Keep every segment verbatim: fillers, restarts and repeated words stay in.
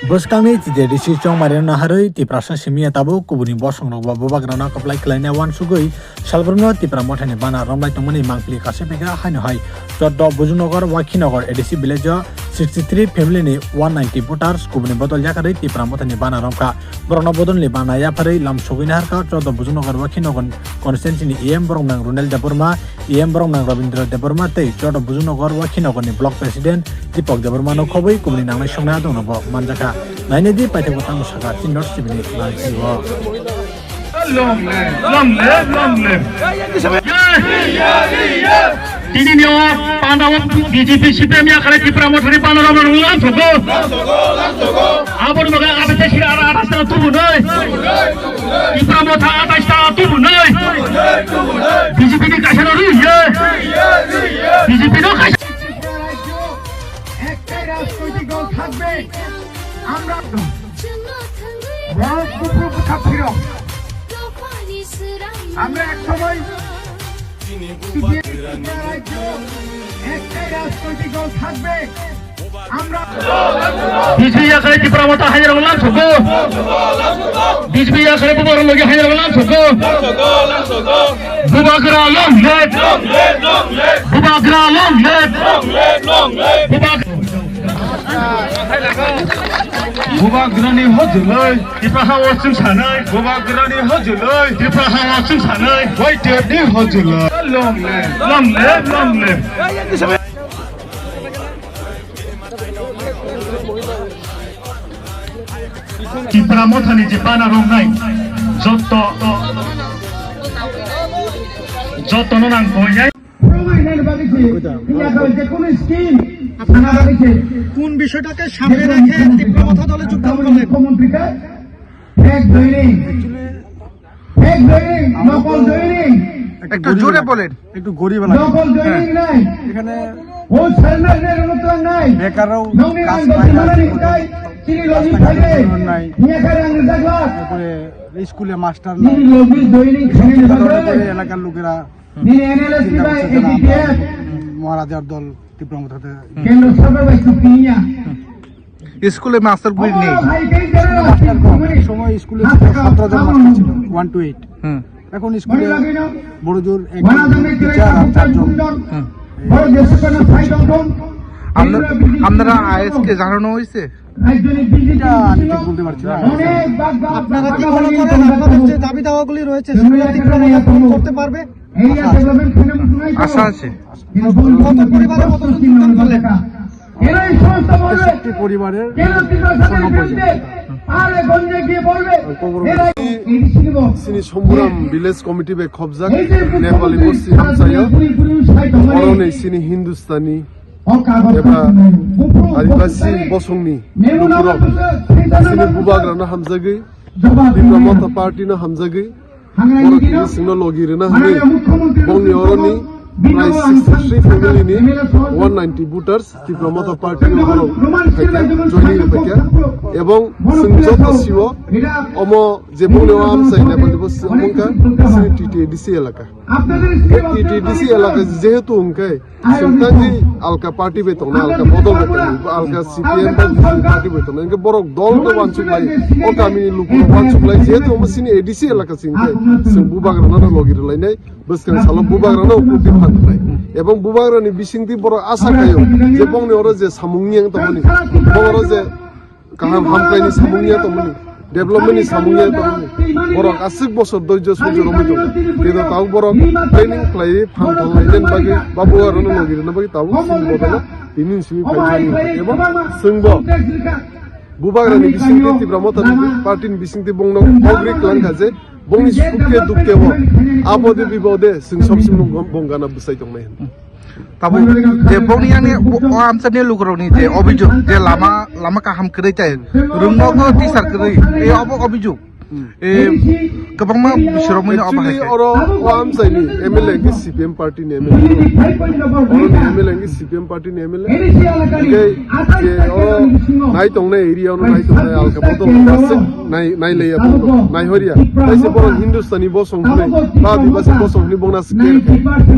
Bwskangni T T A D C chongmarino naharwi Tiprasa simi ya tabuk kubuni bosongrokbo bubagrano kwplai khlaina uansugwi salbrumno Tipra Mothani bana romlai tongmani mangpili kasipikha haino hai choddo Bujungnogor Wakhinagar A D C village-o sixty three family-ni one ninety voters kubuni bodol yakarwi Tipra Mothani bana romkha. Borokno bodolni bana yapharwi lam sogwi naharkha choddo Bujungnogor Wakhinagar constituency-ni E M boroknang Runel Debbarma, E M boroknang Rabindra Debbarma tei Choto Bujungnogor Wakhinagarni Block President Deepak Debbarmano khobwi kubuni nangnai songnai adongrokbo manjakha. Nainai di paithakbo tamo sakha chini notes chibini nangsi-o. Long live, long live, long live. Tini ni o panda o B J P C P M ya kare Tipra Mothani panda rok rok lang sogo. Aboni baga abete sira ara ara sira tubu noi. Tipra Motha atais ta tubu noi. B J P ni kaisa no rui ye. B J P no kaisa. রাজ্য একটাই রাজনৈতিক দল থাকবে। আমরা বড় কুকুর কোথা ফিরো। আমরা এক সময় রাজ্য একটাই রাজনৈতিক দল থাকবে। Bisbi yakhai Tipra Motha hajar lang suku. Bisbi yakhai Bubagrani logi hajar lang suku. Bubagra long live. Bubagra long live. Bubag- Bubagrani hojoloi. Tipra ha o chwng sanai. Bubagrani hojoloi. Tipra ha o chwng sanai. Wai tepni hojoloi. Long live. Long live. Long live. Tipra Mothani je bana romnai jotto, jotto no nang koinai. প্রমাণের বাগিছে, ইয়ার যে কোনো স্কিম থানা বাগিছে। কোন বিষয়টাকে সামনে রেখে তীব্র মথা দলে যোগদান করলেন? মুখ্যমন্ত্রীকে ফেক জয়েনিং, ফেক জয়েনিং, নকল জয়েনিং। একটু জোরে বলেন। একটু গরিব এলাকা। নকল জয়েনিং নাই। এখানে ও সারেন্ডার নেই, অনুমোদন নাই। বেকাররাও নংনি কাজ আন্দোলন পায় না। মানে নিতাই, তিনি লজিক রাস্তাঘাটে থাকে। উন্নয়ন নাই। নিয়ে খায় আঙ্গুল জাগলা। তারপরে স্কুলে মাস্টার নাই। তিনি লজিক জয়েনিং খানে চিন্তা নেই। ভাবনা করে এলাকার লোকেরা তিনি এনএলএসপি চিন্তা বা করছে যে না, আমরা এডিপিএফ। মহারাজার দল তীব্র মথাতে কেন্দ্র সরকার বা চুক্তি নিয়ে স্কুলে মাস্টার গুলি নেই। মাস্টার কম। এক সময় স্কুলে ছিল সতেরো জন মাস্টার ছিল, ওয়ান টু এইট। হুম। এখন স্কুলে বড় জোর একজন টিচার আর চারজন। হুম। আপনারা আইএসকে জানানো হয়েছে? এটা আমি ঠিক বলতে পারছি না। আপনারা কি মনে করেন আপনাদের যে দাবি দাওয়াগুলি রয়েছে সেগুলো তীব্র মথা পূরণ করতে পারবে? আশা আছে। আশা আছে। কত পরিবারের মতো যোগদান করলেন? তেষট্টি পরিবারের ছয়ানব্বই জন। Sini Somburam Village Committee bai khobjak Nepali Bosti Hamsaya, oroni sini Hindustani eba Adibasi bosongni lukurok sini bubagrano hamjagwi, Tipra Motha Party no hamjagwi, borok tini chwngno logi rwna hwnwi bongni oroni prai sixty three family ni one ninety voters Tipra Motha Party o borok phaikha, joining phaikha. Ebong chwng joto sio omo je bongni o amchai Nepali bo si omo wngkha chini T T A D C elaka. T T A D C elaka jehetu hwnkhe chwng tangwi alka party bai tongnai, alka bodol bai tongnai, alka C P M bai B J P party bai tongnai, hwnkhe borok dol khe uansuk lai, o kamini lukurok uansuk lai, jehetu omo chini A D C elaka chwng khe chwng bubagrano logi rwlainai, bwskang salo bubagrano upload di phan rwlai. Ebong bubagrani bisingtwi borok asa khaio je bongni oro je samung yang tongmani, bong oro je kaham hamkhlaini samung ya tongmani, development ni samung ya tongmani. Borok aswk bosor doijo soijo romwi tongo. Kino tabuk borok planning khlaiwi phan tonglainani bagwi, ba bubagrano logi rwna bagwi tabuk chini bodolo tini ni simi phaimani. Ebong chwngbo bubagrani bisingtwi Tipra Motha ni party ni bisingtwi bongno ogri kwlangkha je bongni sukhe dukhe bo abode bibode chwng sob somoi bongana bwsai tongnai hwn. Tabuk je bongni yang ni o amchani lukurokni je obijog je lama, lama kaham kwrwi tai rwngnogo tisar kwrwi, e obo obijog. E kwbangma bisirokmani obo hai khe. Oro o amchaini M L A hwnkhe C P M party ni M L A. Oro ni M L A hwnkhe C P M party ni M L A. Hwnkhe je oro nai tongnai area ono nai tongnai alka bodol aswk nai, nai laiya bongno nai horia. Taise borok Hindustani bosong hwnwi ba Adibasi bosong hwnwi bongna swk khe.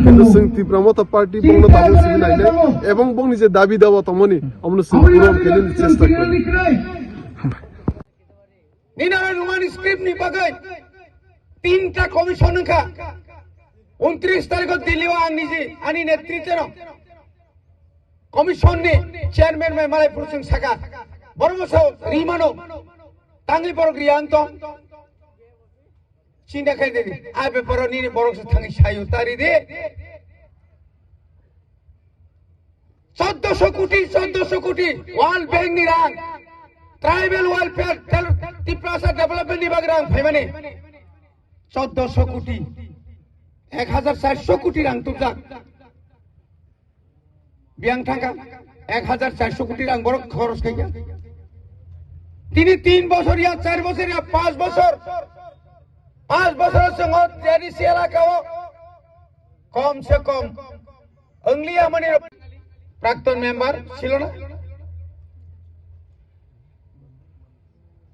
Kintu chwng Tipra Motha party bongno tabuk simi nainai. Ebong bongni je dabi dawa tongmani omono chwng puron khainani chesta khlai. Nini aro Roman script ni bagwi tinta commission wngkha. Untris tarikh o Delhi o ang niji ani netritwno commission ni chairman bai malai phursung saka. Borok sa rimano tangwi borok riya wng tong. Chinta khai de, a beparo nini borok se thangwi sayo tari de. Choddoso koti, choddoso koti, World Bank ni rang, Tribal Welfare, tel-, Tiprasa Development ni bagwi rang phaimani. Choddoso koti, ek hajar charso koti rang tubjak. Biyang thangkha, ek hajar charso koti rang borok khoros khaikha. Tini tin bosor ya, char bosor ya, panch bosor, panch bosor swngo A D C elaka o kom se kom ongliya mani prakton member silo na.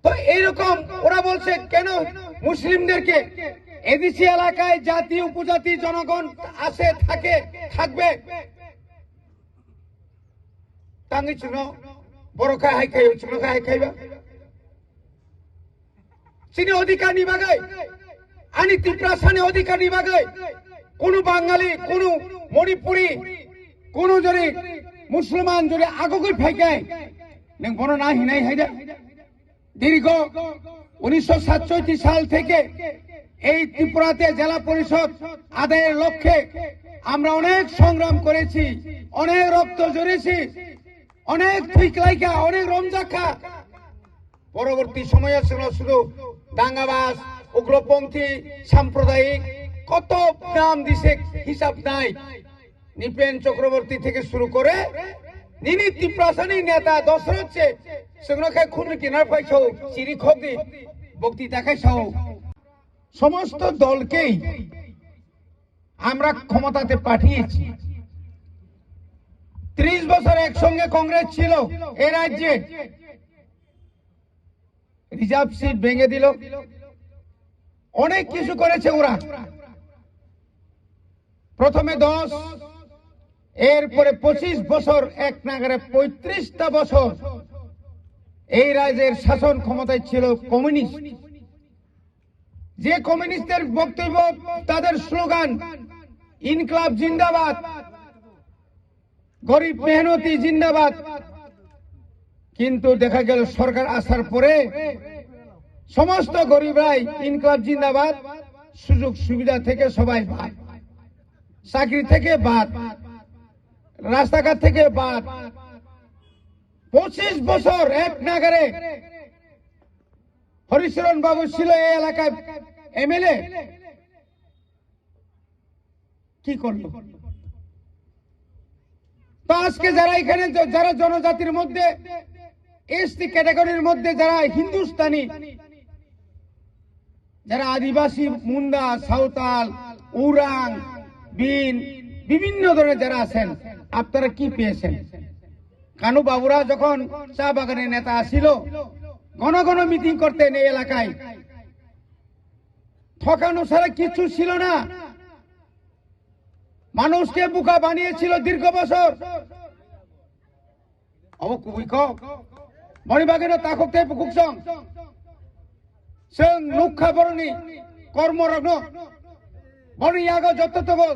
তো এইরকম ওরা বলছে, কেন মুসলিমদেরকে এডিসি এলাকায় জাতি উপজাতি জনগণ আছে, থাকে, থাকবে? Tangwi chwngno borok khai hai khai, chwngno khai hai khaiba. Chini odhikar ni bagwi, ani Tiprasani odhikar ni bagwi, kunu Bangali, kunu Manipuri, kunu jodi Musulman jodi agogwi phaikai, nwng bono na hinai haida? দীর্ঘ উনিশশো সাতষট্টি সাল থেকে এই ত্রিপুরাতে জেলা পরিষদ আদায়ের লক্ষ্যে আমরা অনেক সংগ্রাম করেছি, অনেক রক্ত ঝরেছি, অনেক থুইকলাইখা, অনেক রমজাখা। পরবর্তী সময়ে ছিল শুধু দাঙ্গাবাজ, উগ্রপন্থী, সাম্প্রদায়িক, কত নাম দিছে, হিসাব নাই। নৃপেন চক্রবর্তী থেকে শুরু করে nini Tiprasani neta Dosrot se chwngno khai khunri kinar phai chau chiri khokdi bokti ta khai chau. সমস্ত দলকেই আমরা ক্ষমতাতে পাঠিয়েছি। ত্রিশ বছর একসঙ্গে কংগ্রেস ছিল এ রাজ্যে, রিজার্ভ সিট ভেঙে দিল, অনেক কিছু করেছে ওরা। প্রথমে দশ, এরপরে পঁচিশ বছর, এক নাগারে পঁয়ত্রিশটা বছর এই রাজ্যের শাসন ক্ষমতায় ছিল কমিউনিস্ট। যে কমিউনিস্টদের বক্তব্য, তাদের স্লোগান ইনকলাব জিন্দাবাদ, গরিব মেহনতি জিন্দাবাদ। কিন্তু দেখা গেল সরকার আসার পরে সমস্ত গরিবরাই ইনকলাব জিন্দাবাদ, সুযোগ সুবিধা থেকে সবাই বাদ, চাকরি থেকে বাদ, রাস্তাঘাট থেকে বাদ। পঁচিশ বছর এক নাগারে হরিচরণ বাবু ছিল এই এলাকায় এমএলএ, কি করলো? তো আজকে যারা এখানে জ-, যারা জনজাতির মধ্যে, এসটি ক্যাটাগরির মধ্যে যারা হিন্দুস্তানি, যারা আদিবাসী, মুন্ডা, সাঁওতাল, উরাং, বিন, বিভিন্ন ধরনের যারা আছেন, আপনারা কি পেয়েছেন? কানু বাবুরা যখন চা বাগানের নেতা আসিল, ঘন ঘন মিটিং করতেন এই এলাকায়। ঠকানো ছাড়া কিছু ছিল না। মানুষকে বোকা বানিয়েছিল দীর্ঘ বছর। Abo kubui kok. Boni bagwi no takhuk tei bukhuk song. Chwng nukha boroni kormo rokno. Boni yago joto tobo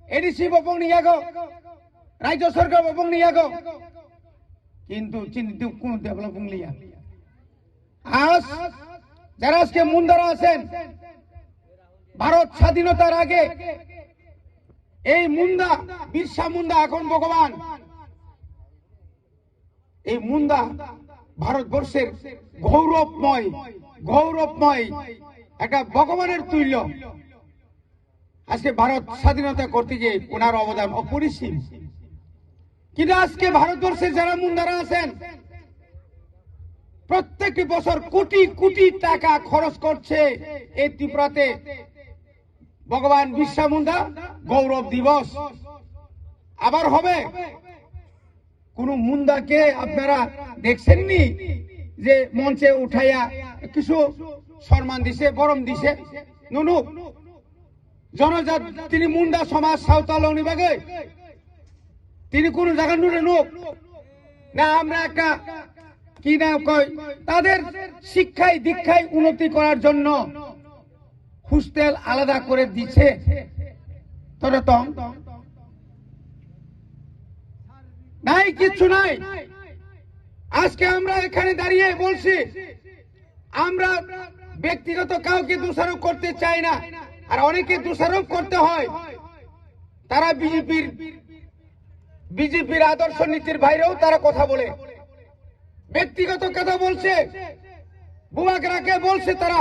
A D C bo bongni yago. Rajya sarkar bo bongni yago. Kintu chini duk kunu develop wngliya. আজ যারা আজকে মুন্ডারা আছেন, ভারত স্বাধীনতার আগে এই মুন্ডা, বিরসা মুন্ডা এখন ভগবান, এই মুন্ডা ভারতবর্ষের গৌরবময়, গৌরবময় একটা ভগবানের তুল্য। আজকে ভারত স্বাধীনতা করতে গিয়ে ওনার অবদান অপরিসীম। কিন্তু আজকে ভারতবর্ষে যারা মুন্ডারা আছেন, প্রত্যেকটি বছর কোটি কোটি টাকা খরচ করছে এই ত্রিপুরাতে ভগবান বিরসা মুন্ডা গৌরব দিবস। আবার হবে, কোনো মুন্ডাকে আপনারা দেখছেননি যে মঞ্চে উঠাইয়া কিছু সম্মান দিছে, গরম দিছে? নুনু, জনজাত, তিনি মুন্ডা সমাজ সাঁওতালনি বাগে তিনি কোনো জায়গা নুরে নুক না? আমরা একটা কি না কয়, তাদের শিক্ষায় দীক্ষায় উন্নতি করার জন্য হোস্টেল আলাদা করে দিছে। তোরা তো নাই, কিচ্ছু নাই। আজকে আমরা এখানে দাঁড়িয়ে বলছি, আমরা ব্যক্তিগত কাউকে দোষারোপ করতে চাই না। আর অনেকে দোষারোপ করতে হয়, তারা বিজেপির বিজেপির আদর্শ নীতির বাইরেও তারা কথা বলে। ব্যক্তিগত কথা বলছে, বুবাকরাকে বলছে তারা,